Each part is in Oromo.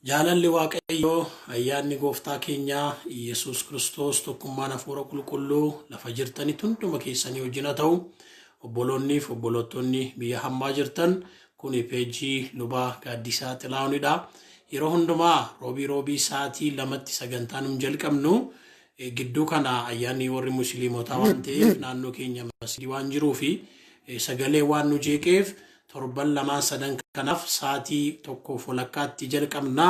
Jaalalli Waaqayyoo, ayyaanni Gooftaa keenyaa Iyyasuus Kiristoos, tokkummaan Hafuura Qulqulluu lafa jirtanitti hunduma keessanii wajjin haa ta'u. Obboloonniif obboloottonni biyya hammaa jirtan, kuni peejii Luba Gaaddisaa Xilaahunidha. Yeroo hundumaa roobii roobii sa'aatii 2tti sagantaa nun jalqabnu. Gidduu kana ayyaanni warri musliimotaa waan ta'eef naannoo keenya masjidii waan jiruufi sagalee waan nu jeeqeef torban lamaan sadan kanaaf sa'aatii tokkoof walakkaatti jalqabna.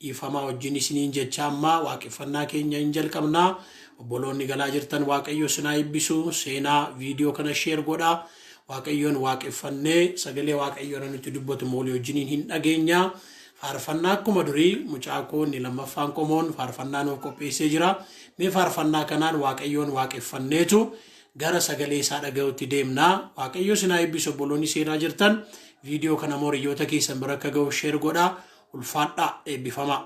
Dhiifamaa wajjin isiniin jecha amma waaqeffannaa keenya hin jalqabna. Obboloonni galaa jirtan Waaqayyo isin haa eebbisu. Seenaa viidiyoo kana sheer godhaa. Waaqayyoon waaqeffannee sagalee Waaqayyoon nutti dubbatu moolii wajjiniin hin dhageenya. Faarfannaa akkuma durii mucaa koo inni lammaffaan qomoon faarfannaa nuuf qopheessee jira. Mee faarfannaa kanaan Waaqayyoon waaqeffanneetu gara sagalee isaa dhaga'utti deemna. Waaqayyo isin haa eebbisu obboloonni seenaa jirtan. Viidiyoo kana immoo hiriyoota keessan bira akka ga'u sheer godhaa. Ulfaadhaa eebbifamaa.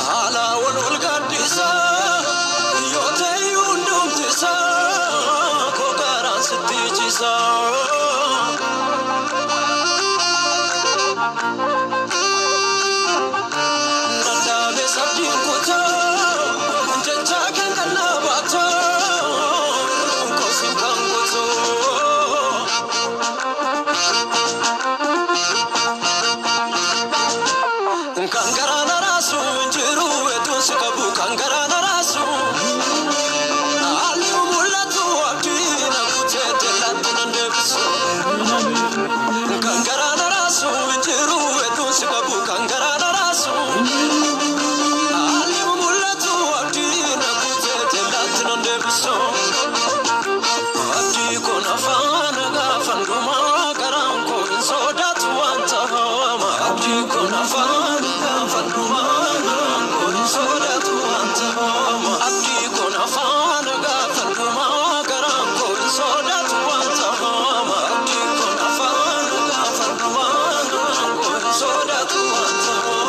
Haala wal ol gaaddisa yoo ta'e hundumti isaa koo garaan sitti ciisa. Dadhaabee sabdiin kutaa jecha kan qannaa baata kosin kan kutuu. Kan garaa na raasu hin jiru hedduun si qabu kan garaa na raasu. Haalli mul'atu abdii na kutee tellaatti nan deebisu. Kan garaa na raasu hin jiru hedduun si qabu kan garaa na raasu. Haalli mul'atu abdii na kutee tellaatti nan deebisu. Abdii kun afaan gaafan dhumaa garaan koo hin sodaatu waan ta'ama. Abdii kun afaan gaafan dhumaa garaan koo hin sodaatu waan ta'ama. Abdii kun afaan gaafan dhumaa garaan koo hin sodaatu waan ta'ama. Abdii kun afaan gaafan dhumaa garaan koo hin sodaatu waan ta'ama.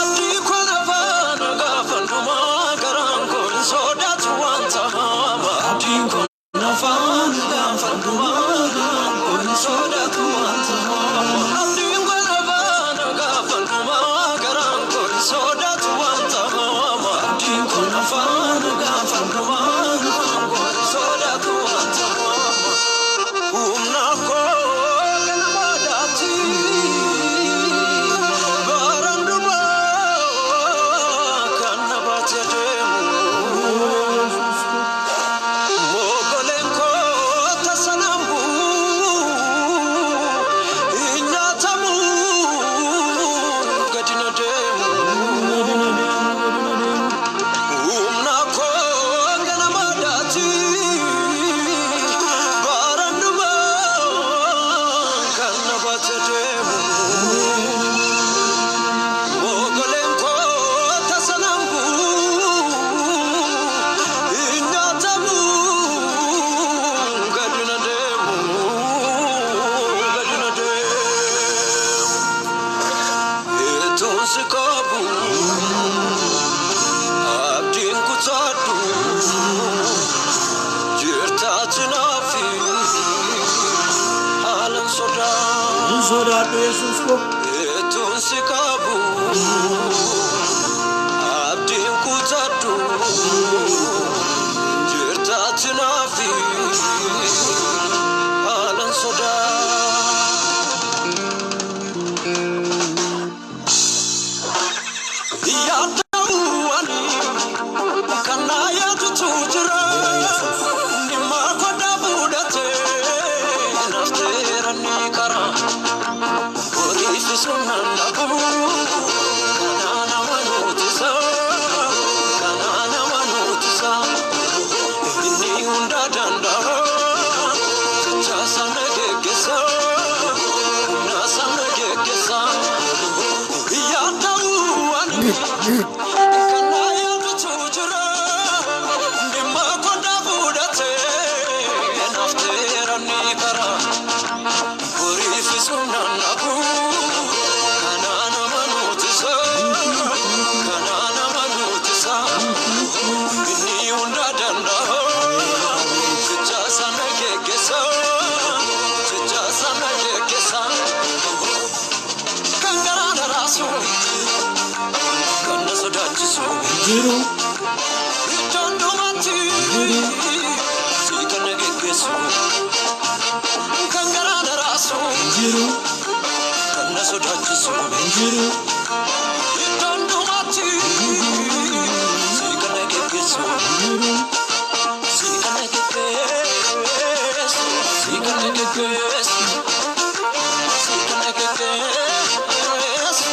Abdii kun afaan gaafan dhumaa garaan koo hin sodaatu waan ta'ama. Abdii kun afaan gaafan dhumaa garaan koo hin sodaatu waan ta'ama. Abdiin kun afaan gaafan dhumaa garaan koo hin sodaatu waan ta'ama. Abdiin kun afaan gaafan dhumaa garaan koo hin sodaatu waan ta'ama. Humna koo ganama daati baraan dhumaa kan na baatee deemu. Mogoleen koo tasanaan bu'u hin nyaatamu gadi na deemu. Humna koo ganama daati baraan dhumaa kan na baatee deemu. Mogoleen koo tasanaan bu'u hin nyaatamu gadi na deemu gadi na deemu. Eetuun si qabu abdiin kutaadhu jirtaati naafi haalan sodaa. Hin sodaadhu Yesuus koo. Eetuun si qabu abdiin kutadhu jirtaati naafi haalan sodaa. Yaadawwani kan na yaadutu jira. Jira Yesuus. Dhimma kodhaa fudhatee nafteera ni kara. Horiif sunnaan dhabu kan Kan na yaadatu jira. Dhimma koo fudhatee naaf teera ni karaa. Horiifis humnaan dhabu. Kanaa nama nuutisa. Kanaa nama nuutisa. Inni hunda danda'a. Jecha sana geggeessa. Jecha sana geggeessa. Kan garaa na raasu. Kan na sodaachisu. Jiru. Iddoo hundumaatti. Si kan na geggeessu. Kan garaa na raasu. Jiru. Kan na sodaachisu. Jiru. Iddoo hundumaatti. Si kan na geggeessu. Jiru. Si kan na geggeessu. Si kan na geggeessu. Si kan na geggeessu.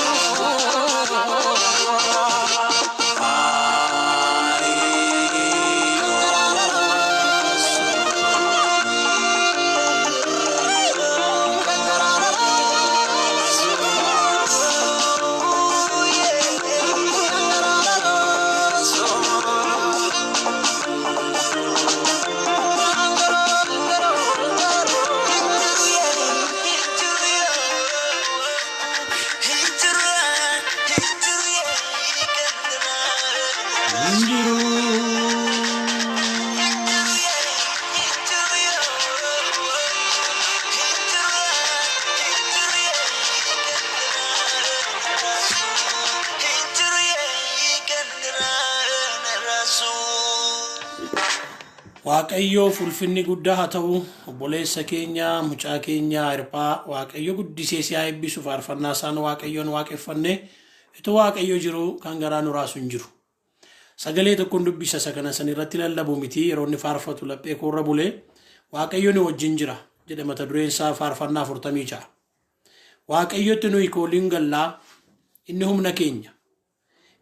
Kan garaa na raasu. Kan garaa na raasu. Kan garaa na raasu. Jiru. Waaqayyoof ulfinni guddaa haa ta'u. Obboleessa keenya, mucaa keenya Hirphaa, Waaqayyo guddisee si haa eebbisu. Faarfannaa isaan Waaqayyoon waaqeffanne. Itoo Waaqayyo jiru kan garaa nu raasu hin jiru. Sagalee tokkoon dubbisa, isa kana san irratti lallabu miti. Yeroo inni faarfatu laphee koorra bulee, "Waaqayyo nu wajjin jira" jedhe mata dureen isaa, faarfannaa 46. Waaqayyotti nuyi kooliin gallaa, inni humna keenya.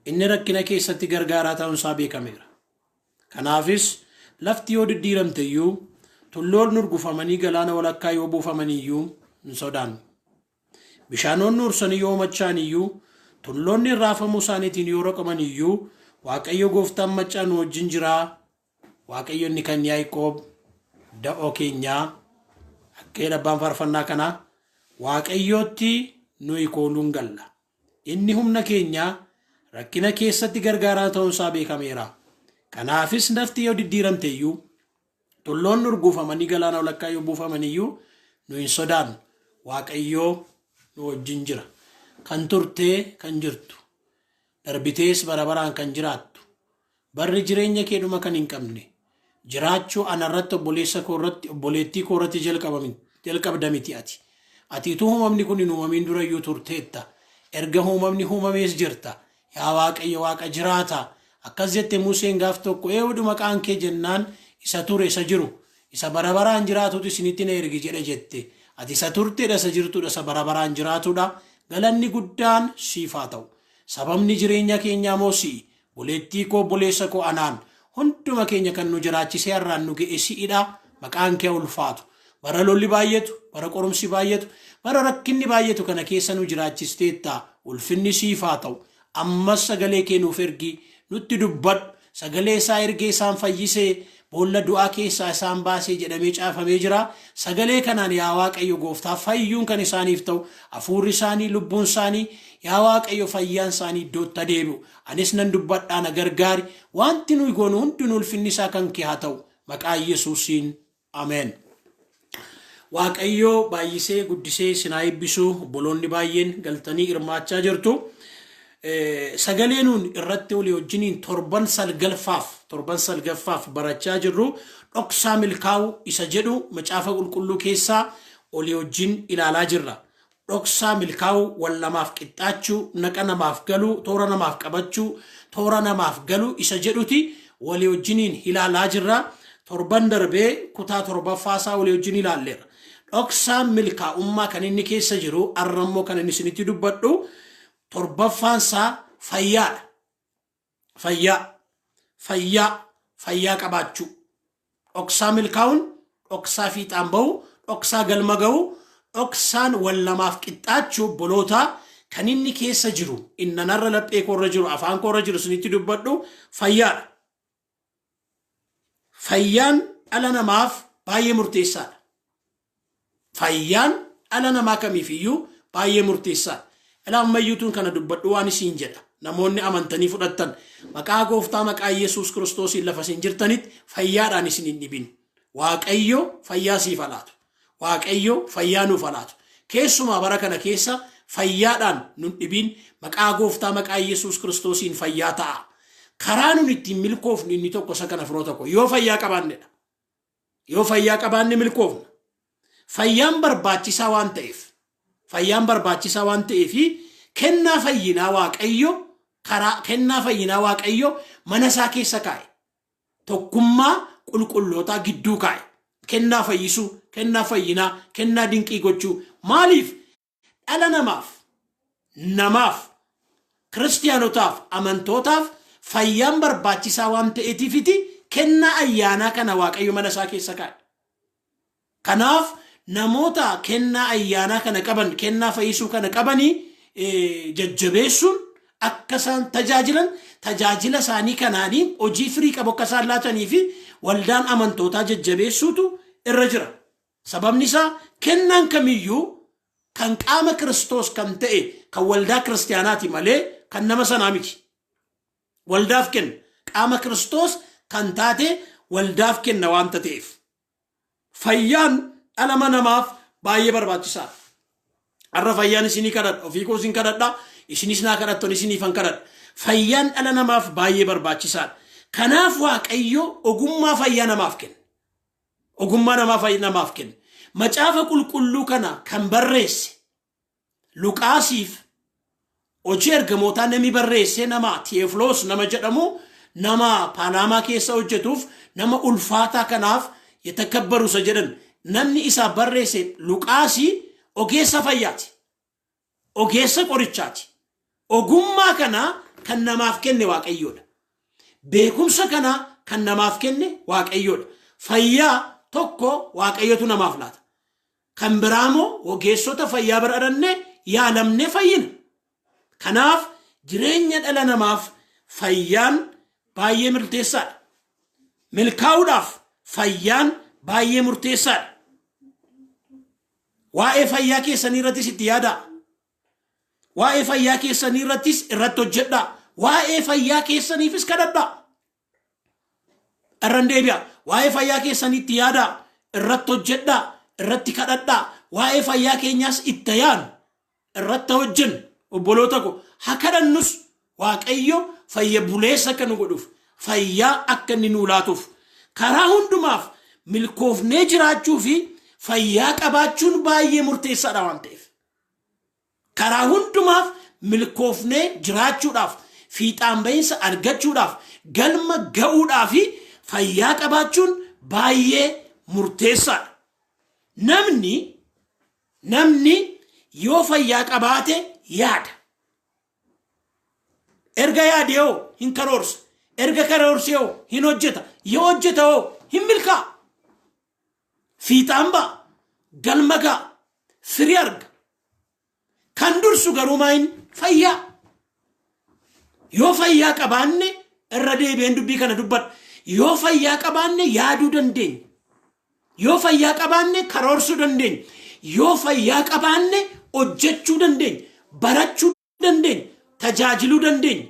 Inni rakkina keessatti gargaaraa ta'uunsaa beekameera. Kanaafis lafti yoo diddiiramte iyyuu, tulloonni urgufamanii galaana walakkaa yoo buufaman iyyuu hin sodaannu. Bishaanonni ursanii yoo machaan iyyuu, tulloonni raafamuu isaaniitiin yoo roqaman iyyuu, Waaqayyo gooftaan maccaa nu wajjin jiraa. Waaqayyo inni kan Yaaqoob da'oo keenyaa akka jedha abbaan faarfannaa kanaa, Waaqayyootti nuyi kooluun galla. Inni humna keenyaa, rakkina keessatti gargaaraa ta'uunsaa beekameera. Kanaafis lafti yoo diddiiramte iyyuu, tulloonni urguufamanii galaana walakkaa yoo buufaman iyyuu nu hin sodaannu. Waaqayyoo nu wajjin jira. Kan turtee, kan jirtu, darbitees bara baraan kan jiraattu, barri jireenya kee dhuma kan hin qabne, jiraachuu anarratti, obboleessa koo irratti, obboleettii koo irratti jalqabda miti ati. Ati utuu uumamni kun hin uumamin dura iyyuu turteetta. Erga uumamni uumamees jirta. Yaa Waaqayyo, Waaqa jiraata. Akkas jette Museen gaaf tokko, "Eenyudha maqaan kee?" jennaan, "Isa ture, isa jiru, isa bara baraan jiraatutu isinitti na ergi jedhe" jette. Ati isa turtedha, isa jirtudha, isa bara baraan jiraatudha. Galanni guddaan siif haa ta'u. Sababni jireenya keenyaa moo si'i. Obboleettii koo, obboleessa koo, anaan, hunduma keenya kan nu jiraachisee har'aan nu ga'e si'idha. Maqaan kee ulfaatu. Bara lolli baay'atu, bara qorumsi baay'atu, bara rakkinni baay'atu kana keessa nu jiraachisteetta. Ulfinni siif haa ta'u. Ammas sagalee kee nuuf ergi, nutti dubbadhu. Sagalee isaa ergee isaan fayyisee, boolla du'aa keessaa isaan baasee jedhamee caafamee jira. Sagalee kanaan, yaa Waaqayyo gooftaa, fayyuun kan isaaniif ta'u, hafuurri isaanii, lubbuun isaanii, yaa Waaqayyo, fayyaan isaanii iddootti adeebi'u. Anis nan dubbadhaa, na gargaari. Wanti nuyi goonu hundinuu ulfinni isaa kan kee haa ta'u. Maqaa Yesuusiin, ameen. Waaqayyo baay'isee guddisee isin haa eebbisu. Obboloonni baay'een galtanii hirmaachaa jirtu. Sagalee nuun irratti olii wajjiniin torban salgaffaaf barachaa jirru, dhoksaa milkaa'uu isa jedhu macaafa qulqulluu keessaa olii wajjin ilaalaa jirra. Dhoksaa milkaa'uu, wal namaaf qixxaachuu, naqa namaaf galuu, toora namaaf qabachuu, toora namaaf galuu isa jedhuti walii wajjiniin ilaalaa jirra. Torban darbee kutaa torbaffaasaa walii wajjin ilaalleerra. Dhoksaan milkaa'ummaa kan inni keessa jiru, arrammoo kan inni isinitti dubbadhu torbaffaansaa fayyaadha. Fayyaa, fayyaa, fayyaa qabaachuu. Dhoksaa milkaa'uun, dhoksaa fiixaan bahu, dhoksaa galma gahu, dhoksaan wal namaaf qixxaachuu, obboloota, Kan inni keessa jiru, innanarra laphee koorra jiru, afaan koorra jiru isinitti dubbadhu fayyaadha. Fayyaan dhala namaaf baay'ee murteessaadha. Fayyaan dhala namaa kamiifiyyuu baay'ee murteessaadha. Ilaa ammayyuutuun kana dubbadhu waan isiin jedha. Namoonni amantanii fudhattan maqaa gooftaa maqaa Yesuus Kiristoosiin lafa isin jirtanitti fayyaadhaan isin hin dhibin. Waaqayyo fayyaa siif haa laatu. Waaqayyo fayyaa nuuf haa laatu. Keessumaa bara kana keessa fayyaadhaan nun dhibin maqaa gooftaa maqaa Yesuus Kiristoosiin fayyaa ta'a. Karaa nun ittiin milkoofnu inni tokko isa kana firoota koo yoo fayyaa qabaannedha. Yoo fayyaa qabaanne milkoofna. Fayyaan barbaachisaa waan ta'eef fayyaan barbaachisaa waan ta'eef kennaa fayyinaa Waaqayyo karaa kennaa fayyinaa Waaqayyo mana isaa keessa kaa'e. Tokkummaa qulqullootaa gidduu kaa'e. Kennaa fayyisuu, kennaa fayyinaa, kennaa dinqii gochuu. Maaliif? Dhala namaaf, namaaf, kiristiyaanotaaf, amantootaaf fayyaan barbaachisaa waan ta'eetiifiti kennaa ayyaanaa kana Waaqayyo mana isaa keessa kaa'e. Kanaaf namoota kennaa ayyaanaa kana qaban, kennaa fayyisuu kana qabanii jajjabeessuun akka isaan tajaajilan, tajaajila isaanii kanaanii hojii firii qabu akka isaan laatanii fi waldaan amantootaa jajjabeessuutu irra jira. Sababni isaa kennaan kamiyyuu kan qaama Kiristoos kan ta'e kan waldaa kiristiyaanaati malee kan nama sanaa miti. Waldaaf kenna. Qaama Kiristoos kan taate waldaaf kenna waanta ta'eef. Fayyaan dhala namaaf baay'ee barbaachisaadha. Har'a fayyaan isinii kadhadha. Ofii koo isin kadhadha. Isinis naa kadhattan isiniifan kadhadha. Fayyaan dhala namaaf baay'ee barbaachisaadha. Kanaaf Waaqayyo ogummaa fayyaa namaaf kenna. Ogummaa namaaf kenna. Macaafa qulqulluu kana kan barreesse Luqaasiif hojii ergamootaa namni barreesse nama Teefloos nama jedhamu nama Paanaamaa keessa hojjetuuf nama ulfaataa kanaaf yetakabbaru isa jedhan namni isaa barreesse Luqaasii ogeessa fayyaati. Ogeessa qorichaati. Ogummaa kana kan namaaf kenne Waaqayyoodha. Beekumsa kana kan namaaf kenne Waaqayyoodha. Fayyaa tokko Waaqayyotu namaaf laata. Kan biraa immoo ogeessota fayyaa bira dhaqnee yaalamnee fayyina. Kanaaf jireenya dhala namaaf fayyaan baay'ee murteessaadha. Milkaa'uudhaaf fayyaan baay'ee murteessaadha. Waa'ee fayyaa keessanii irrattis itti yaadaa. Waa'ee fayyaa keessanii irrattis irratti hojjedhaa. Waa'ee fayyaa keessaniifis kadhadhaa. Irran deebi'a. Waa'ee fayyaa keessanii itti yaadaa. Irratti hojjedhaa. Irratti kadhadhaa. Waa'ee fayyaa keenyaas itti yaanu. Irratti hojjennu. Obboloota ko haa kadhannus Waaqayyo fayya buleessa akka nu godhuuf fayyaa akka inni nuu laatuuf karaa hundumaaf milkoofnee jiraachuu fi fayyaa qabaachuun baay'ee murteessaadha waan ta'eef. Karaa hundumaaf milkoofnee jiraachuudhaaf fiixaan bahinsa argachuudhaaf galma ga'uudhaaf fayyaa qabaachuun baay'ee murteessaadha. Namni yoo fayyaa qabaate yaada. Erga yaade hoo hin karoorsa. Erga karoorsee hoo hin hojjeta. Yoo hojjeta hoo hin milkaa'a. Fiixaan ba'a. Galma ga'a. Firii arga. Kan dursu garuu maayin fayyaa. Yoo fayyaa qabaanne irra deebi'een dubbii kana dubbadha. Yoo fayyaa qabaanne yaaduu dandeenya. Yoo fayyaa qabaanne karoorsuu dandeenya. Yoo fayyaa qabaanne hojjechuu dandeenya. Barachuu dandeenya. Tajaajiluu dandeenya.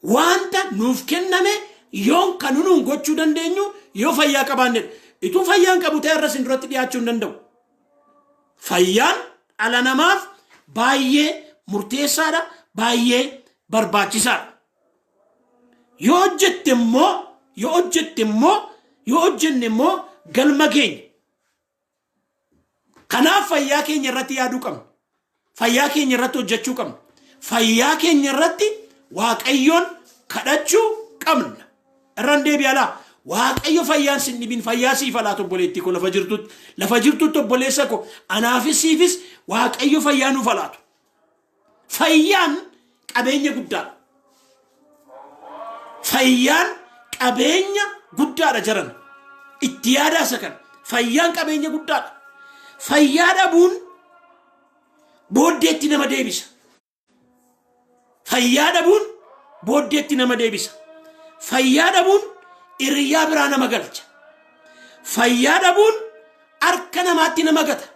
Wanta nuuf kenname yoon kan nuun gochuu dandeenyu yoo fayyaa qabaannedha. Ituu fayyaan qabu ta'e irra isin duratti dhiyaachuu hin danda'u. Fayyaan dhala namaaf baay'ee murteessaadha, baay'ee barbaachisaadha. Yoo hojjette immoo, yoo hojjette immoo, yoo hojjenne immoo galma keenya. Kanaaf fayyaa keenya irratti yaaduu qabna. Fayyaa keenya irratti hojjechuu qabna. Fayyaa keenya irratti Waaqayyoon kadhachuu qabna. Irraan deebi'a laa. Waaqayyo fayyaan sin dhibin fayyaa siif haa laatu obboleettii koo lafa jirtutti. Lafa jirtutti obboleessa koo anaafis siifis Waaqayyo fayyaa nuuf haa laatu. Fayyaan qabeenya guddaadha. Fayyaan qabeenya guddaadha jaran. Itti yaadaa isa kana. Fayyaan qabeenya guddaadha. Fayyaa dhabuun Booddeetti nama deebisa. Fayyaa dhabuun booddeetti nama deebisa. Fayyaa dhabuun hiriyaa biraa nama galcha. Fayyaa dhabuun harka namaatti nama gata.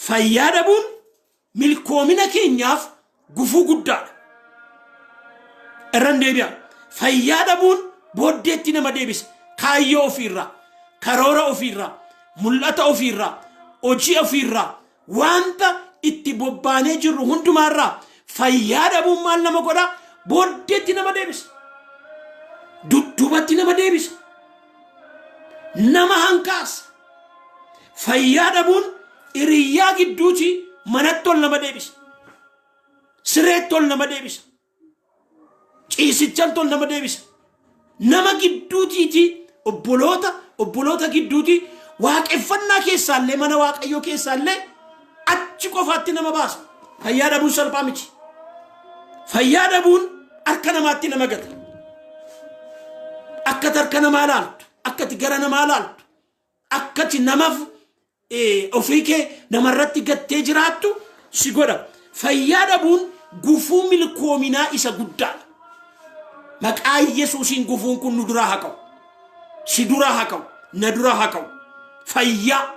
Fayyaa dhabuun milkoomina keenyaaf gufuu guddaadha. Irran deebi'a. Fayyaa dhabuun booddeetti nama deebisa. Kaayyoo ofiirraa, karoora ofiirraa, mul'ata ofiirraa, hojii ofiirraa, wanta itti bobbaanee jirru hundumaarraa fayyaa dhabuun maal nama godha? Booddeetti nama deebisa. Dudduubatti nama deebisa. Nama hankaasa. Fayyaa dhabuun hiriyyaa gidduuti manatti ol nama deebisa. Sireetti ol nama deebisa. Ciisichatti ol nama deebisa. Nama gidduutiiti obboloota obboloota gidduuti waaqeffannaa keessaallee mana waaqayyoo keessaallee achi qofaatti nama baasa. Fayyaa dhabuun salphaa miti. Fayyaa dhabuun harka namaatti nama gata. Akkati harka namaa laaltu, akkati gara namaa laaltu, akkati namaaf ofii kee namarratti gattee jiraattu si godha. Fayyaa dhabuun gufuu milkoominaa isa guddaadha. Maqaa Yesuusiin gufuun kun nu duraa haa ka'u. Si duraa haa ka'u. Na duraa haa ka'u. Fayyaa,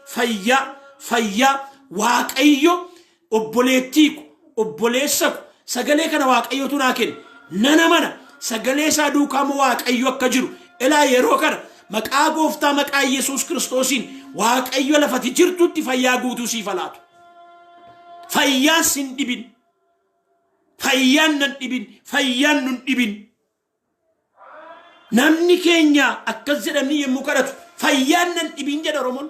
fayyaa, fayyaa Waaqayyo obboleettii ko, obboleessa ko, sagalee kana Waaqayyotu naa kenne. Nana mana sagalee isaa duukaa immoo Waaqayyo akka jiru. Ilaa yeroo kana maqaa gooftaa maqaa Yesuus Kiristoosiin Waaqayyo lafati jirtutti fayyaa guutuu siif haa laatu. Fayyaan sin dhibin. Fayyaan nan dhibin. Fayyaan nun dhibin. Namni keenya akkas jedhanii yommuu kadhatu fayyaan nan dhibin jedha Oromoon.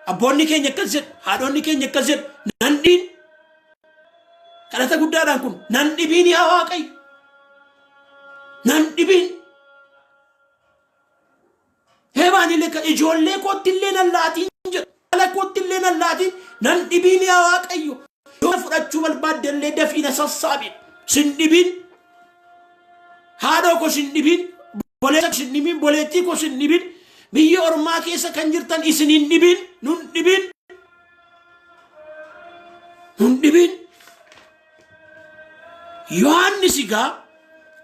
Abboonni keenya akkas jedhu, haadhonni keenya akkas jedhu, nan dhiin. Kadhata guddaadhaan kun nan dhibiin yaa Waaqayyo. Nan dhibiin. Heebaan illee kan ijoollee kootti illee nan laatiin jedhu. Dhala kootti illee nan laatiin nan dhibiin yaa Waaqayyo. Yoo fudhachuu barbaadde illee dafii na sassaabi. Sin dhibiin. Haadhoo koo sin dhibiin. Obboleessa koo sin dhibiin. Obboleettii koo sin dhibiin. Biyya ormaa keessa kan jirtan isin hin dhibiin. Nun dhibiin. Nun dhibiin. Yohaannis egaa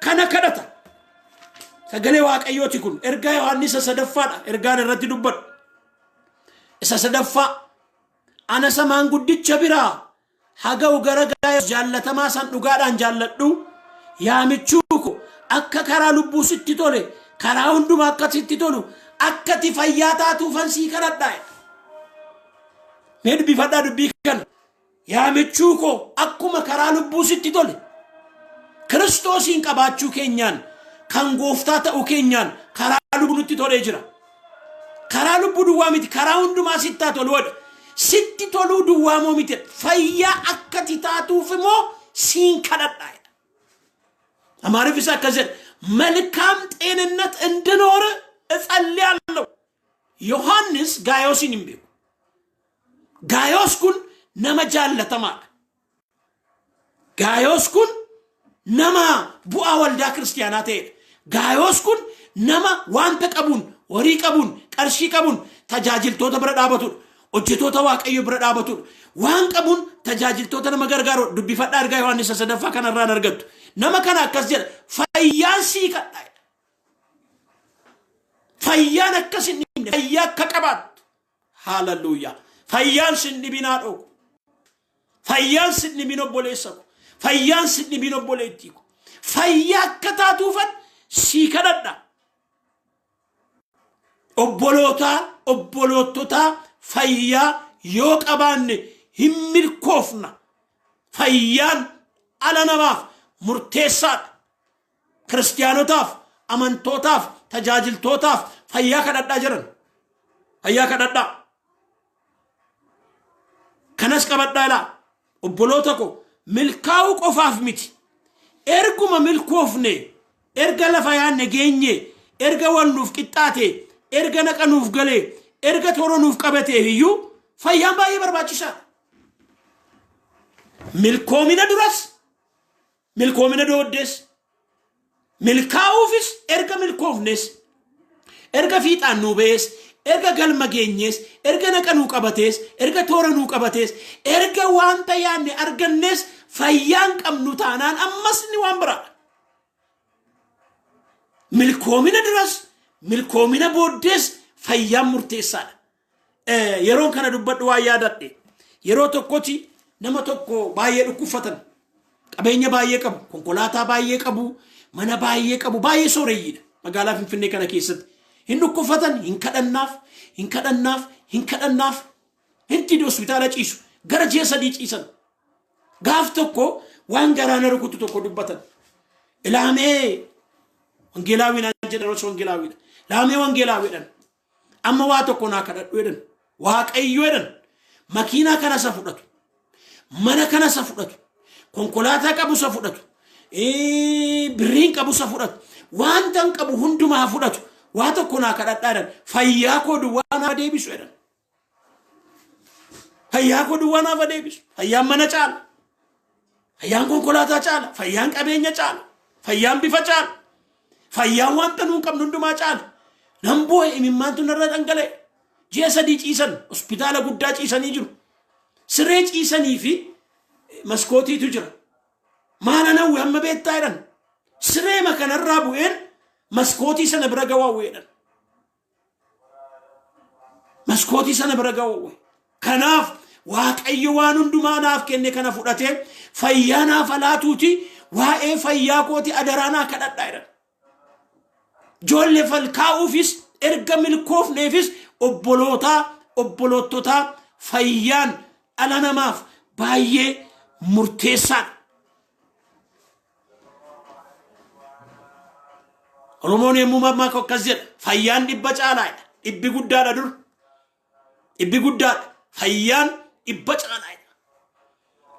kana kadhata. Sagalee Waaqayyooti kun ergaa Yohaannis isa sadaffaadha. Ergaan irratti dubbadhu. Isa sadaffaa ana isa maanguddicha biraa haga'u gara Gaayos jaallatamaa san dhugaadhaan jaalladhu. Yaa michuu ko akka karaa lubbuu sitti tole karaa hundumaa akka sitti tolu akka ati fayyaa taatuufan sii kadhadha. Mee dubbifadhaa dubbii kana. Yaa michuu koo akkuma karaa lubbuu sitti tole Kiristoosiin qabaachuu keenyaan kan gooftaa ta'uu keenyaan karaa lubbuu nutti tolee jira. Karaa lubbuu duwwaa miti karaa hundumaa sitti haa tolu jedha. Sitti toluu duwwaa moo miti fayyaa akka ati taatuuf immoo siin kadhadha jedha. Amaariffis akkas jedha መልካም ጤንነት እንድኖር እጸልያለሁ። Yohaannis Gaayoosiin hin beeku. Gaayoos kun nama jaallatamaadha. Gaayoos kun nama bu'aa waldaa kiristiyaanaa ta'edha. Gaayoos kun nama wanta qabuun, horii qabuun, qarshii qabuun tajaajiltoota bira dhaabatudha. Hojjetoota Waaqayyo bira dhaabatudha. Waan qabuun tajaajiltoota nama gargaaru dubbifadhaa ergaa Yohaannis isa sadaffaa kanarraan argattu. Nama kana akkas jedha fayyaan sii kadha. Fayyaan akkas hin dhibne fayyaa akka qabaattu. Haaleluyyaa. Fayyaan sin dhibin haadhoo ko. Fayyaan sin dhibin obboleessa ko. Fayyaan sin dhibin obboleettii ko. Fayyaa akka taatuufan sii kadhadha. Obbolootaa obboloototaa fayyaa yoo qabaanne hin milkoofna. Fayyaan dhala namaaf murteessaadha. Kiristiyaanotaaf, amantootaaf, tajaajiltootaaf fayyaa kadhadhaa jiran. Fayyaa kadhadhaa. Kanas qabadhaa ilaa. Obboloota koo milkaa'uu qofaaf miti. Erguma milkoofne, erga lafa yaanne geenye, erga wal nuuf qixxaate, erga naqa nuuf galee, erga toora nuuf qabatee iyyuu fayyaan baay'ee barbaachisaadha. Milkoomina duras milkoomina dooddees milkaa'uufis erga milkoofnes erga fiixaan nuu ba'ees Erga galma geenyees, erga naqa nuu qabatees, erga toora nuu qabatees, erga wanta yaadne argannees fayyaan qabnu taanaan ammas inni waan biraadha. Milkoomina duras, milkoomina booddees fayyaan murteessaadha. Yeroon kana dubbadhu waan yaadadhe. Yeroo tokkotti nama tokko baay'ee dhukkubfatan. Qabeenya baay'ee qabu, konkolaataa baay'ee qabu, mana baay'ee qabu, baay'ee sooreyyiidha magaalaa Finfinnee kana keessatti. Hin dhukkubfatan, hin kadhannaaf, hin kadhannaaf, hin kadhannaaf, hin dide hospitaala ciisu. Gara ji'a 3 ciisan. Gaaf tokko waan garaa na rukutu tokko dubbatan. Ilaamee wangeelaawii naan jedhan osoo wangeelaawiidha. Ilaamee wangeelaawiidhaan. Amma waa tokko naa kadhadhu jedhan. Waaqayyo jedhan. Makiinaa kana isa fudhatu. Mana kana isa fudhatu. Konkolaataa qabu isa fudhatu. Birriin qabu isa fudhatu. Wanta hin qabu hundumaa fudhatu. Waa tokko naa kadhadhaa jedhan. Fayyaa koo duwwaa naa deebisu jedhan. Fayyaa koo duwwaa naaf deebisu. Fayyaan mana caala. Fayyaan konkolaataa caala. Fayyaan qabeenya caala. Fayyaan bifa caala. Fayyaan wanta nuun qabnu hundumaa caala. Nan boo'e imimmaantu narra dhangala'e. Ji'a 3 ciisan hospitaala guddaa ciisanii jiru. Siree ciisanii fi maskootiitu jira. Maal anawwe hamma beektaa jedhan. Sireema kanarraa bu'een maskootii sana bira ga'uu jedhan. Maskootii sana bira ga'u. Kanaaf Waaqayyo waan hundumaa naaf kenne kana fudhatee fayyaa naaf laatuuti waa'ee fayyaa kooti adaraa naa kadhadhaa jedhan. Ijoollee falkaa'uufis erga milkoofneefis obbolootaa obboloototaa fayyaan dhala namaaf baay'ee murteessaadha. Oromoon yommuu mammaakku akkas jedha. Fayyaan dhibba caalaadha. Dhibbi guddaadha dur. Dhibbi guddaadha. Fayyaan dhibba caalaadha.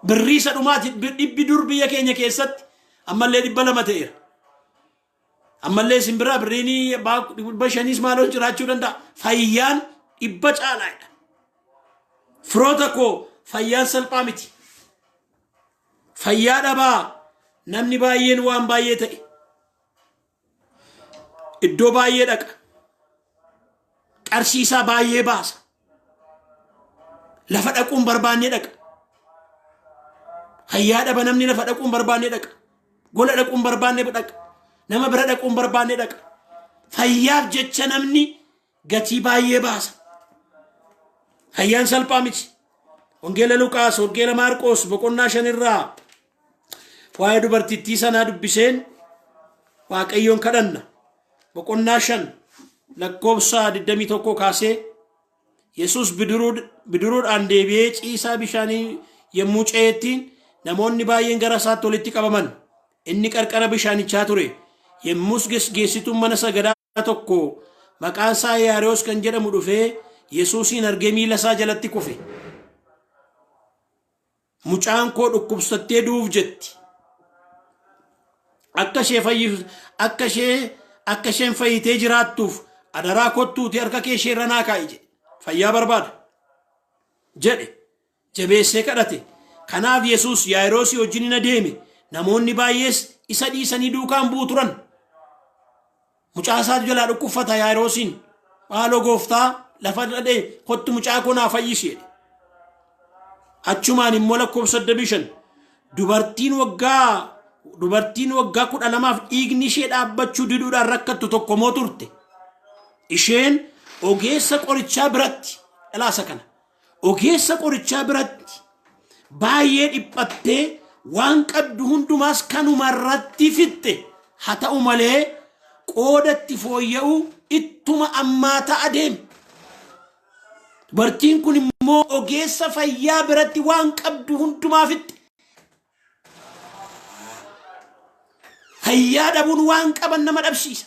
Birrii isa dhumaati dhibbi dur biyya keenya keessatti ammallee 200 ta'eera. Ammallee isin biraa birriin 500s maaloo jiraachuu danda'a. Fayyaan dhibba caalaadha. Firoota koo fayyaan salphaa miti. Fayyaa dhabaa namni baay'een waan baay'ee ta'e. Iddoo baay'ee dhaqa. Qarshii isaa baay'ee baasa. Lafa dhaquun barbaanne dhaqa. Fayyaa dhaba namni lafa dhaquun barbaanne dhaqa. Gola dhaquun barbaanne dhaqa. Nama bira dhaquun barbaanne dhaqa. Fayyaaf jecha namni gatii baay'ee baasa. Fayyaan salphaa miti. Wangeela Luqaas, Wangeela Maarqoos boqonnaa 5 irraa waa'ee dubartittii sanaa dubbiseen Waaqayyoon kadhanna. Boqonnaa 5 lakkoofsa 21 kaasee Yesuus bidiruudhaan deebi'ee ciisaa bishaanii yommuu ce'etti namoonni baay'een gara isaatti walitti qabaman. Inni qarqara bishaanichaa ture. Yommus geessituun mana sagadaa tokko maqaan isaa Yaariyoos kan jedhamu dhufee Yesuusiin argee miila isaa jalatti kufe. Mucaan koo dhukkubsattee du'uuf jetti. Akka ishee fayyisu akka ishee akka isheen fayyitee jiraattuuf adaraa kottuuti harka kee ishee irra naa kaa'i jedhe. Fayyaa barbaada jedhe jabeessee kadhate. Kanaaf Yesuus Yaayiroosii wajjin hin adeeme. Namoonni baay'ees isa dhiisanii duukaan bu'u turan. Mucaa isaatu jalaa dhukkubfata Yaayiroosiin. Maaloo gooftaa lafa dhadhee kottu mucaa koo naa fayyisi jedhe. Achumaan immoo lakkoofsa 35 dubartiin waggaa 12f dhiigni ishee dhaabbachuu diduudhaan rakkattu tokko moo turte. Isheen ogeessa qorichaa biratti dhalaasa kana ogeessa qorichaa biratti baay'ee dhiphattee waan qabdu hundumaas kanuma irratti fixxe haa ta'u malee qoodatti fooyya'u ittuma ammaataa adeeme. Dubartiin kun immoo ogeessa fayyaa biratti waan qabdu hundumaa fixxe. Fayyaa dhabuun waan qaban nama dhabsiisa.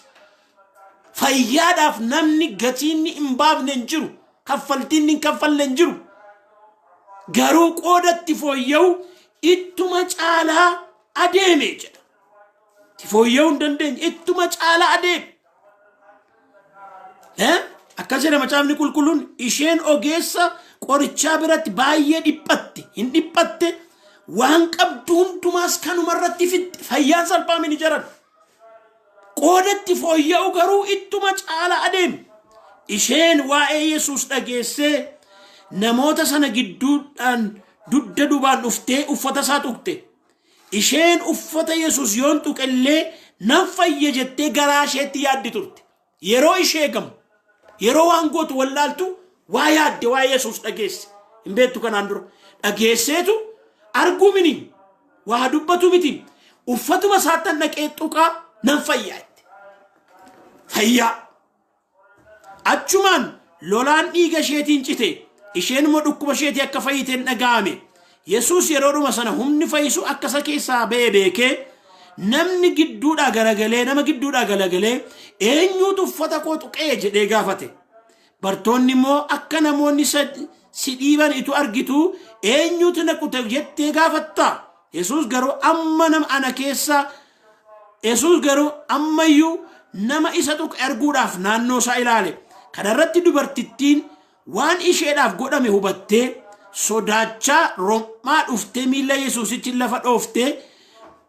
Fayyaadhaaf namni gatiin hin baafne hin jiru. Kaffaltiin hin kaffalle hin jiru. Garuu qoodatti fooyya'u ittuma caalaa adeeme jedha. Itti fooyya'uu hin dandeenye ittuma caalaa adeeme. Akkas jedha macaafni qulqulluun isheen ogeessa qorichaa biratti baay'ee dhiphatte hin dhiphatte waan qabdu hundumaas kanuma irratti fixxe fayyaan salphaa miti jaran. Qoodatti fooyya'u garuu ittuma caalaa adeeme. Isheen waa'ee Yesuus dhageessee namoota sana gidduudhaan dugda duubaan dhuftee uffata isaa tuqxe. Isheen uffata Yesuus yoon tuqellee nan fayya jettee garaa isheetti yaaddi turte. Yeroo ishee gamu, yeroo waan gootu wallaaltu waa yaadde waa'ee Yesuus dhageesse. Hin beektu kanaan dura. Dhageesseetu arguu mini waa dubbatu miti. Uffatuma isaattan dhaqee tuqaa nan fayyaa jette. Fayyaa. Achumaan lolaan dhiiga isheetiin cite. Isheen immoo dhukkuba isheetii akka fayyiteen dhaga'ame. Yesuus yeroodhuma sana humni fayyisu akka isa keessaa ba'e beekee namni gidduudhaa garagalee nama gidduudhaa galagalee eenyuutu uffata koo tuqee jedhee gaafate. Bartoonni immoo akka namoonni si dhiiban itu argitu eenyuutu na qute jettee gaafatta. Yesuus garuu amma nama ana keessaa Yesuus garuu ammayyuu nama isa tuqe arguudhaaf naannoo isaa ilaale. Kana irratti dubartittiin waan isheedhaaf godhame hubattee sodaachaa rom'aa dhuftee miilla Yesuusitti lafa dhooftee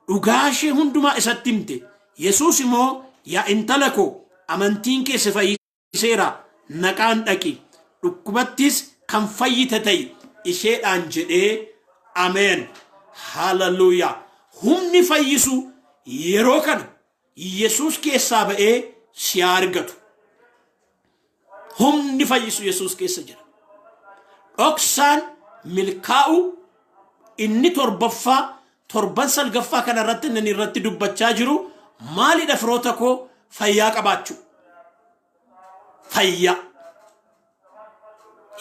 dhugaa ishee hundumaa isatti himte. Yesuus immoo, yaa intala koo, amantiin kee si fayyiseera, naqaan dhaqi, dhukkubattis kan fayyite ta'i isheedhaan jedhee. Ameen. Hallelujah. Humni fayyisu yeroo kana Yesuus keessaa ba'ee si haa argatu. Humni fayyisu Yesuus keessa jira. Dhoksaan milkaa'u inni torbaffaa, torban salgaffaa kana irratti inni irratti dubbachaa jiru maalidha, firoota koo? Fayyaa qabaachuu. Fayyaa.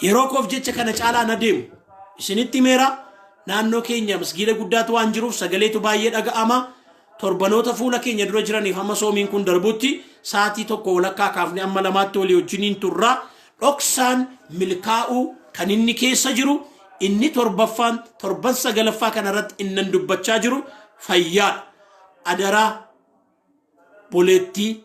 Yeroo koof jecha kana caalaa na deemu. Isinitti himeera, naannoo keenya masgiida guddaatu waan jiruuf sagaleetu baay'ee dhaga'ama. Torbanoota fuula keenya dura jiraniif hamma soomiin kun darbutti sa'aatii 1 walakkaa kaafne amma 2tti walii wajjiniin turra. Dhoksaan milkaa'uu kan inni keessa jiru inni torbaffaan, torban sagalaffaa kanarratti innan dubbachaa jiru fayyaadha. Adaraa obboleettii,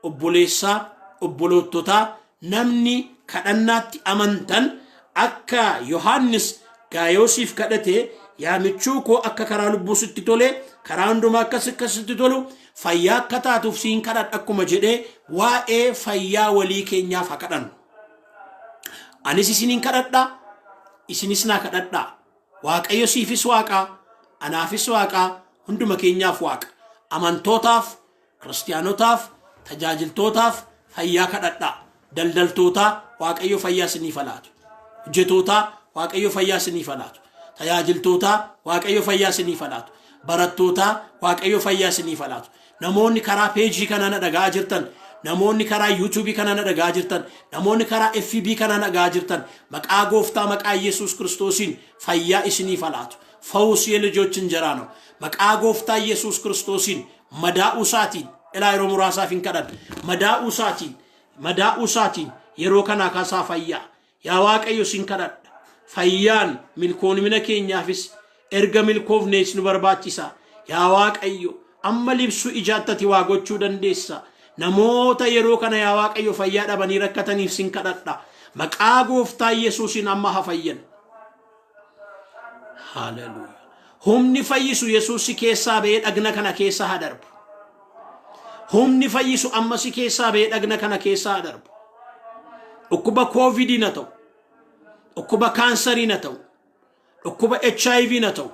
obboleessaa, obboloototaa, namni kadhannaatti amantan akka Yohaannis Gaayoosiif kadhate, yaa michuu koo, akka karaa lubbuu sitti tole, karaa hundumaa akkas akkasitti tolu, fayyaa akka taatuuf siin kadhadha akkuma jedhee, waa'ee fayyaa walii keenyaaf haa kadhannu. Anis isiniin kadhadha, isinis naa kadhadhaa. Waaqayyo siifis waaqaa, anaafis waaqaa, hunduma keenyaaf waaqa. Amantootaaf, kiristiyaanotaaf, tajaajiltootaaf fayyaa kadhadhaa. Daldaltootaa, Waaqayyo fayyaa isiniif haa laatu. Hojjetootaa, Waaqayyo fayyaa isiniif haa laatu. Tajaajiltootaa, Waaqayyo fayyaa isiniif haa laatu. Barattootaa, Waaqayyo fayyaa isiniif haa laatu. Namoonni karaa peejii kanaa na dhaga'aa jirtan, namoonni karaa yuutuubii kanaa na dhaga'aa jirtan, namoonni karaa FB kanaa na dhaga'aa jirtan, maqaa gooftaa, maqaa Yesuus Kiristoosiin fayyaa isiniif haa laatu. ፈውስ የልጆች እንጀራ ነው። Maqaa gooftaa Yesuus Kiristoosiin madaa'uu isaatiin, ilaa, yeroo muraasaaf hin kadhan, madaa'uu isaatiin, madaa'uu isaatiin yeroo kanaa kaasaa fayyaa. Yaa Waaqayyo, sin kadhadha. Fayyaan milkoomina keenyaafis, erga milkoofnees nu barbaachisa. Yaa Waaqayyo, amma libsuu ijaattati waa gochuu dandeessa. Namoota yeroo kana, yaa Waaqayyo, fayyaa dhabanii rakkataniif sin kadhadha. Maqaa gooftaa Yesuusiin amma haa fayyan. Haleluuyaa. Humni fayyisu Yesuus si keessaa ba'ee dhagna kana keessa haa darbu. Humni fayyisu amma si keessaa ba'ee dhagna kana keessa haa darbu. Dhukkuba koovidii na ta'u, dhukkuba kaansarii na ta'u, dhukkuba HIV na ta'u,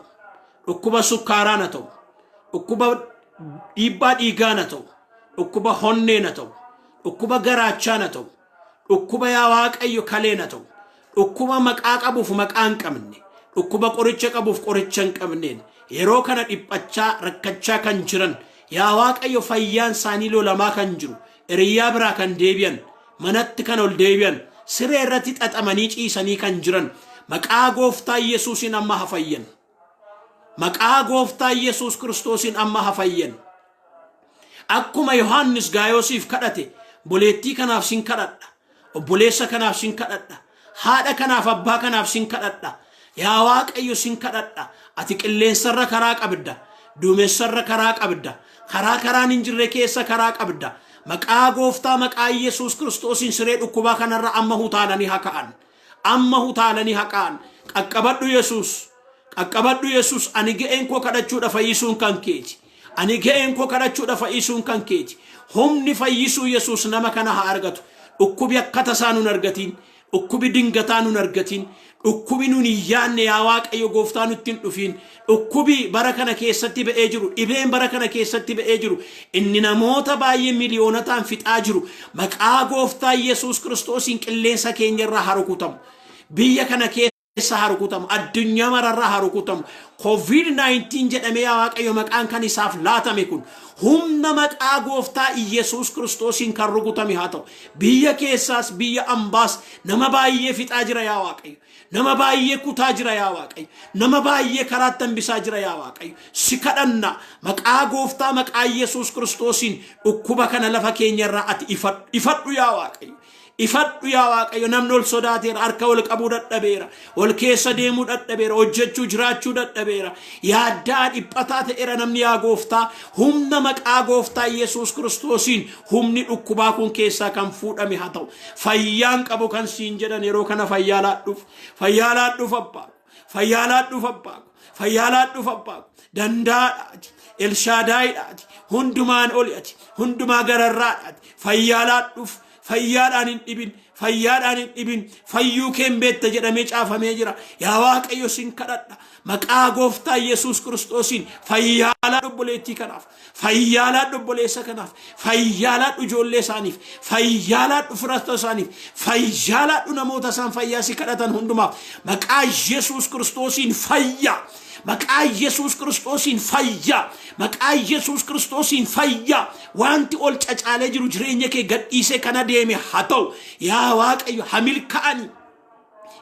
dhukkuba sukkaaraa na ta'u, dhukkuba dhiibbaa dhiigaa na ta'u, dhukkuba honnee na ta'u, dhukkuba garaachaa na ta'u, dhukkuba, yaa Waaqayyo, kalee na ta'u, dhukkuba maqaa qabuuf maqaa hin qabne, dhukkuba qoricha qabuuf qoricha hin qabneen yeroo kana dhiphachaa rakkachaa kan jiran, yaa Waaqayyo, fayyaan isaanii lolamaa kan jiru, hiriyyaa biraa kan deebi'an, manatti kan ol deebi'an, siree irratti xaxamanii ciisanii kan jiran, maqaa gooftaa Yesuusiin amma haa fayyan. Maqaa gooftaa Yesuus Kiristoosiin amma haa fayyan. Akkuma Yohaannis Gaayoosiif kadhate, obboleettii kanaaf sin kadhadha. Obboleessa kanaaf sin kadhadha. Haadha kanaaf, abbaa kanaaf sin kadhadha. Yaa Waaqayyo, sin kadhadha. Ati qilleensarra karaa qabda. Duumessarra karaa qabda. Karaa karaan hin jirre keessa karaa qabda. Maqaa gooftaa, maqaa Yesuus Kiristoosiin siree dhukkubaa kanarra amma utaalanii haa ka'an. Amma utaalanii haa ka'an. Qaqqabadhu Yesuus. Qaqqabadhu Yesuus. Ani ga'een koo kadhachuudha, fayyisuun kan keeti. Ani ga'een koo kadhachuudha, fayyisuun kan keeti. Humni fayyisuu Yesuus nama kana haa argatu. Dhukkubi akka tasaa nun argatiin. Dhukkubi dingataa nun argatiin. Dhukkubi nun hin yaanne yaa Waaqayyo gooftaa nutti hin dhufiin. Dhukkubi bara kana keessatti ba'ee jiru, dhibeen bara kana keessatti ba'ee jiru, inni namoota baay'ee miliyoonotaan fixaa jiru, maqaa gooftaa Yesuus Kiristoosiin qilleensa keenya irraa haa rukutamu. Biyya kana keessa haa rukutamu. Addunyaa mararraa haa rukutamu. COVID-19 jedhamee yaa Waaqayyo maqaan kan isaaf laatame kun humna maqaa gooftaa Iyyasuus Kiristoosiin kan rukutame haa ta'u. Biyya keessaas biyya ambaas nama baay'ee fixaa jira yaa Waaqayyo. Nama baay'ee kutaa jira yaa Waaqayyo. Nama baay'ee karaatti hambisaa jira yaa Waaqayyo. Si kadhanna maqaa gooftaa maqaa Iyyasuus Kiristoosiin dhukkuba kana lafa keenyarraa ati ifadhu. Ifadhu yaa Waaqayyo. Ifadhu yaa Waaqayyo, namni ol sodaateera, harka ol qabuu dadhabeera, ol keessa deemuu dadhabeera, hojjechuu jiraachuu dadhabeera, yaaddaa dhiphataa ta'eera namni yaa gooftaa. Humna maqaa gooftaa Yesuus Kiristoosiin humni dhukkubaa kun keessaa kan fuudhame haa ta'u. Fayyaan qabu kan siin jedhan yeroo kana fayyaa laadhuuf, fayyaa laadhuuf abbaa, fayyaa laadhuuf abbaa, fayyaa laadhuuf abbaa. Danda'aadhaati, Elshaadaayidhaati, hundumaan oli ati, hundumaa gararraadhaati, fayyaa laadhuuf. Fayyaadhaan hin dhibin, fayyaadhaan hin dhibin, fayyuu kee hin beekta jedhamee caafamee jira. Yaa Waaqayyo sin kadhadha. Maqaa gooftaa Yesuus Kiristoosiin fayyaa laadhu obboleettii kanaaf, fayyaa laadhu obboleessa kanaaf, fayyaa laadhu ijoollee isaaniif, fayyaa laadhu firoota isaaniif, fayyaa laadhu namoota isaan fayyaa si kadhatan hundumaaf. Maqaa Yesuus Kiristoosiin fayyaa. Maqaa Yesuus Kiristoosiin fayyaa. Maqaa Yesuus Kiristoosiin fayyaa. Wanti ol cacaalee jiru jireenya kee gadhiisee kana deeme haa ta'u. Yaa Waaqayyo haa milkaa'anii.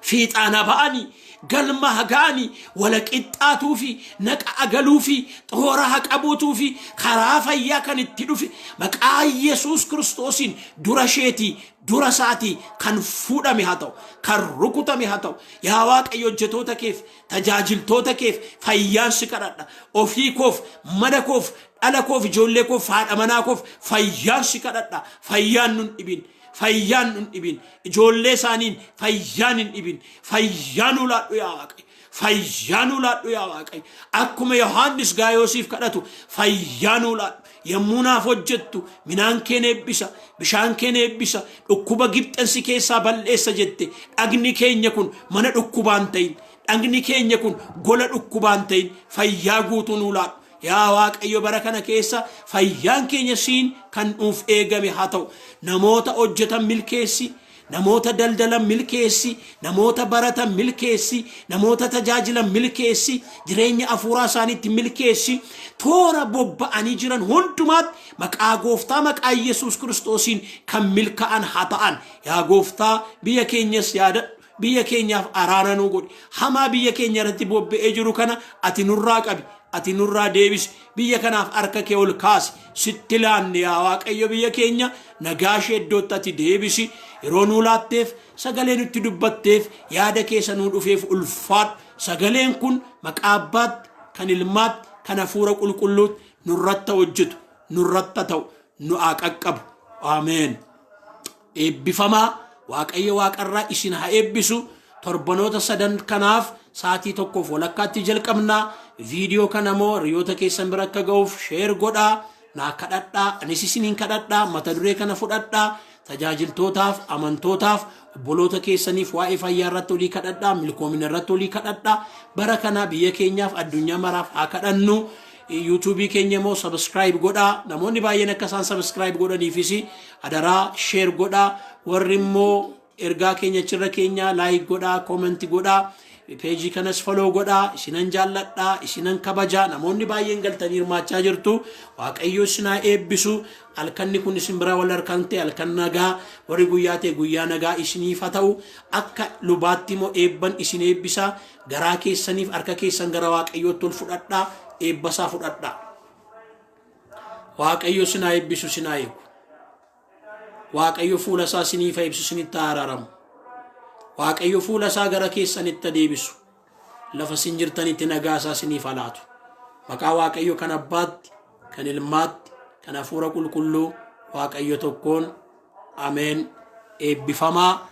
Fiixaan haa ba'anii. Galma haa ga'anii. Wala qixxaatuu fi naqa agaluu fi xoora haa qabuutuu fi karaa fayyaa kan itti dhufe maqaa Yesuus Kiristoosiin dura isheetii dura isaatii kan fuudhame haa ta'u. Kan rukutame haa ta'u. Yaa Waaqayyo hojjetoota keef, tajaajiltoota keef fayyaan si kadhadha. Ofii koof, mana koof, dhala koof, ijoollee koof, haadha manaa koof fayyaan si kadhadha. Fayyaan nun dhibin. Fayyaan nun dhibin. Ijoollee isaaniin fayyaan hin dhibin. Fayyaa nuu laadhu yaa Waaqayyo. Fayyaa nuu laadhu yaa Waaqayyo. Akkuma Yohaannis Gaayoosiif kadhatu fayyaa nuu laadhu. Yommuu naaf hojjettu minaan keen eebbisa, bishaan keen eebbisa, dhukkuba Gibxensi keessaa balleessa jette. Dhagni keenya kun mana dhukkubaan ta'in, dhagni keenya kun gola dhukkubaan ta'in, fayyaa guutuu nuu laadhu. Yaa Waaqayyo bara kana keessa fayyaan keenya siin kan nuuf eegame haa ta'u. Namoota hojjetan milkeessi, namoota daldalan milkeessi, namoota baratan milkeessi, namoota tajaajilan milkeessi, jireenya hafuuraa isaaniitti milkeessi, toora bobba'anii jiran hundumaatti maqaa gooftaa maqaa Yesuus Kiristoosiin kan milkaa'an haa ta'an. Yaa gooftaa biyya keenyas yaadadhu. Biyya keenyaaf araara nuu godhi. Hamaa biyya keenya irratti bobba'ee jiru kana ati nurraa qabi. Ati nurraa deebisi. Biyya kanaaf harka kee ol kaasi. Sitti laanne yaa Waaqayyo biyya keenya nagaa ishee iddootti ati deebisi. Yeroo nuu laatteef, sagalee nutti dubbatteef, yaada keessa nuu dhufeef ulfaadhu. Sagaleen kun maqaa Abbaatti, kan Ilmaatti, kan Hafuura Qulqulluutti nurratti hojjetu, nurratti ta'u, nu haa qaqqabu. Ameen. Eebbifamaa. Waaqayyo waaqarraa isin haa eebbisu. Torbanoota sadan kanaaf sa'aatii 1:30tti jalqabna. Viidiyoo kana immoo hiriyoota keessan bira akka ga'uuf share godhaa. Naa kadhadhaa. Anis isiniin kadhadhaa. Mata duree kana fudhadhaa. Tajaajiltootaaf, amantootaaf, obboloota keessaniif waa'ee fayyaa irratti olii kadhadhaa. Milkoomina irratti olii kadhadhaa. Bara kana biyya keenyaaf, addunyaa maraaf haa kadhannu. YouTube keenya immoo subscribe godhaa. Namoonni baay'een akka isaan subscribe godhaniifis adaraa share godhaa. Warri immoo ergaa keenya achirra keenya like godhaa, comment godhaa. Peejii kanas follow godhaa. Isinan jaalladhaa, isinan kabajaa. Namoonni baay'een galtanii hirmaachaa jirtu. Waaqayyo isin haa eebbisu. Halkanni kun isin biraa wal harkaan ta'e halkan nagaa, warri guyyaa ta'e guyyaa nagaa isiniif haa ta'u. Akka lubaatti immoo eebban isin eebbisaa. Garaa keessaniif harka keessan gara Waaqayyootti ol fudhadhaa, eebbasaa fudhadhaa. Waaqayyo isin haa eebbisu, isin haa eegu. Waaqayyo fuula isaa isiniif haa ibsu, isinitti haa araaramu. Waaqayyo fuula isaa gara keessanitti haa deebisu. Lafa isin jirtanitti nagaa isaa isiniif haa laatu. Maqaa Waaqayyo kan Abbaatti, kan Ilmaatti, kan Hafuura Qulqulluu Waaqayyo tokkoon. Ameen. Eebbifamaa.